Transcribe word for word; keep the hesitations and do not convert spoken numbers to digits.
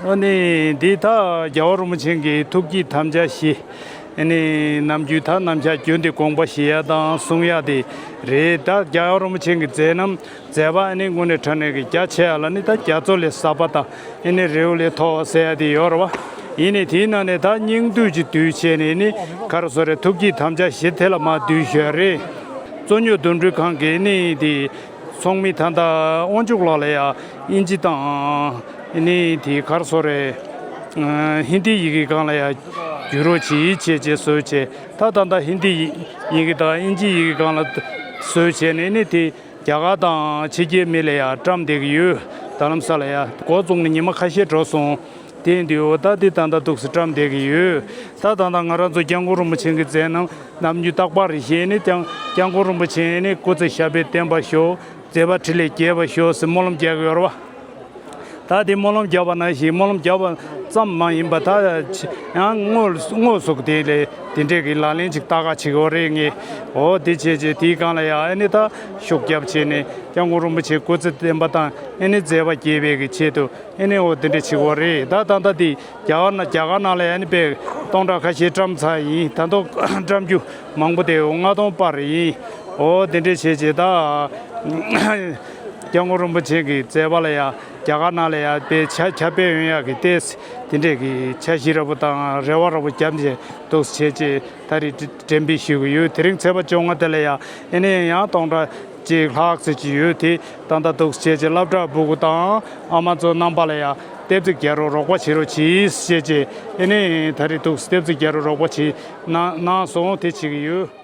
ཨ་ནི་འདི་ད་རྒྱལ་བ་རིན་པོ་ཆེ་གི་ཐུགས་བསྐྱེད་དམ་བཅའ་བཞི། ཨ་ནི་ནམ་རྒྱུན་ད་ནམ་ཞག་རྒྱུན་དུ་དགོངས་པ་བཞེས་ཡ་དང་གསུང་ཡ་དེ་རེད། ད་རྒྱལ་བ་རིན་པོ་ཆེ་གི་མཛད་རྣམ་མཛད་པ་ཨ་ནི་དངོས་གནས་དྲང་གནས་ཀྱི་རྒྱ་ཆེ་ཡ་ལ་ནི་ད་རྒྱ་མཚོ་ལས་ཟབ་པ་དང་ཨ་ནི་རི་བོ་ལས་མཐོ་བ་ཟེར་ཡ་དེ་ཡོད་རེད་བ། ཡིན་ནའི་དེའི་ནང་ནས་ད་སྙིང་བསྡུས་ཀྱི་བསྡུས་བྱས་ནས་ནི་ག་རེ་ཟེར་རེད། ཐུགས་བསྐྱེད་དམ་བཅའ་བཞི་དེ་ལ་མར་བསྡུས་ཞོར་རེད། རྩོད་རྙོག་འདུམ་འགྲིག་ཁང་གི་ནི་དེ་ཚོགས་མི་ད་ལྟ་དབང་ཕྱུག་ལགས་ལ་ཡ་དབྱིན་ཇི་དང་ནི་དེ་ག་རེ་ཟེར་རེད། ཧིན་དི་ཡི་གེ་སྒང་ལ་ཡ་བསྒྱུར་རོགས་གྱིས་བྱས་བྱས་བཟོས་བྱས། ད་ད་ལྟ་ཧིན་དི་ཡི་གེ་དང་དབྱིན་ཇི་ཡི་གེ་སྒང་ལ་བཟོས་བྱས་ནས་ནི་དེ་རྒྱ་གར་དང་ཕྱི་རྒྱལ་མི་ལ་ཡ་བཀྲམ་བསྡད་ཀྱི་ཡོད། རྡ་རམ་ས་ལ་ཡ་འགོ་བཙུགས་ནས་ཉི་མ་ཁ་ཤས་འགྲོ་སོང་། དེ་ཡིན་དུས་འོ་ད་འདི་ད་ལྟ་འདུག་སེ་བཀྲམ་བསྡད་ཀྱི་ཡོད། ད་ད་ལྟ་ང་རང་ཚོ་སྐྱབས་མགོན་རིན་པོ་ཆེ་གི་མཛད་རྣམ་ནམ་རྒྱུན་རྟག་པར་རེ་བཞིན་ནི་ཀྱང་སྐྱབས་མགོན་རིན་པོ་ཆེ་ནི་སྐུ་ཚེ་ཞབས་པད་བརྟན་པར་ཤོག། མཛད་པ་འཕྲིན་ལས་རྒྱས་པར་ཤོག་ཟེར་སྨོན་ལམ་རྒྱག་གི་ཡོད་རེད་བ། ད་དེ་སྨོན་ལམ་རྒྱག་པ་ནང་བཞིན་སྨོན་ལམ་རྒྱག་པ་ཙམ་མ་ཡིན་པ་ད་ཡང་དངོས་དངོས་སུ་དེ་ལས་དེ་འདྲས་ཀྱི་ལག་ལེན་ཅིག་ལྟ་ག་བྱེད་ཀྱི་ཡོད་རེད་ངས། འོ་དེ་བྱས་བྱས་དེའི་སྒང་ལ་ཡང་ཨ་ནི་ད་ཤུགས་རྒྱབ་བྱས་ནས་སྐྱབས་མགོན་རིན་པོ་ཆེ་སྐུ་ཚེ་བརྟན་པ་དང་ཨ་ནི་མཛད་པ་རྒྱས་པའི་གི་ཆེད་དུ། ཨ་ནི་འོ་དེ་འདྲ་བྱེད་དགོས་རེད། ད་ད་ལྟ་དེ་རྒྱ་གར་ན་རྒྱ་གར་ནང་ལ་ཨ་ནི་དཔེ་སྟོང་ཕྲག་ཁ་ཤས་བཀྲམ་ཚར་ཡིན། ད་དུང་བཀྲམ་རྒྱུ་མང་པོ་དེ་འོ་ལྔ་སྟོང་པར་ཡིན། འོ་དེ་འདྲ་བྱས་བྱས་ད་སྐྱབས་མགོན་རིན་པོ་ཆེ་གི་མཛད་པ་ལ་ཡ་རྒྱ་གར་ནང་ལ་ཡ་དཔེ་ཁྱབ་ཁྱབ་སྤེལ་ཡོང་ཡག་གི་ཏོག་ཙམ་དེ་འདྲས་ཀྱི་འཆར་གཞི་འདྲ་པོ་དང་རེ་བ་འདྲ་པོ་བརྒྱབ་བྱས་འདུག་བྱས་བྱས་ད་རེས་འགྲེམས་སྤེལ་ཞུ་གི་ཡོད། དེ་རིང་ཚེས་པ་བཅོ་ལྔ་དེ་ལ་ཡ་ཨ་ནི་ཡང་སྟོང་ཕྲག་ཅིག་ལྷག་ཙམ་ཅིག་ཡོད་དེ། ད་ལྟ་འདུག་བྱས་བྱས་སློབ་གྲྭ་ཕྲུ་གུ་དང་ཨ་མ་ཚོ་རྣམ་པ་ལ་ཡང་ལྟེབ་རྩེག་རྒྱག་རོགས་རོགས་པ་བྱེད་རོགས་གྱིས་ཞེས་བྱས། ཨ་ནི་ད་རེས་འདུག་ལྟེབ་རྩེག་རྒྱག་རོགས་རོགས་པ་བྱེད་གནང་གནང་སོང་། དེ་བྱེད་ཀྱི་ཡོད།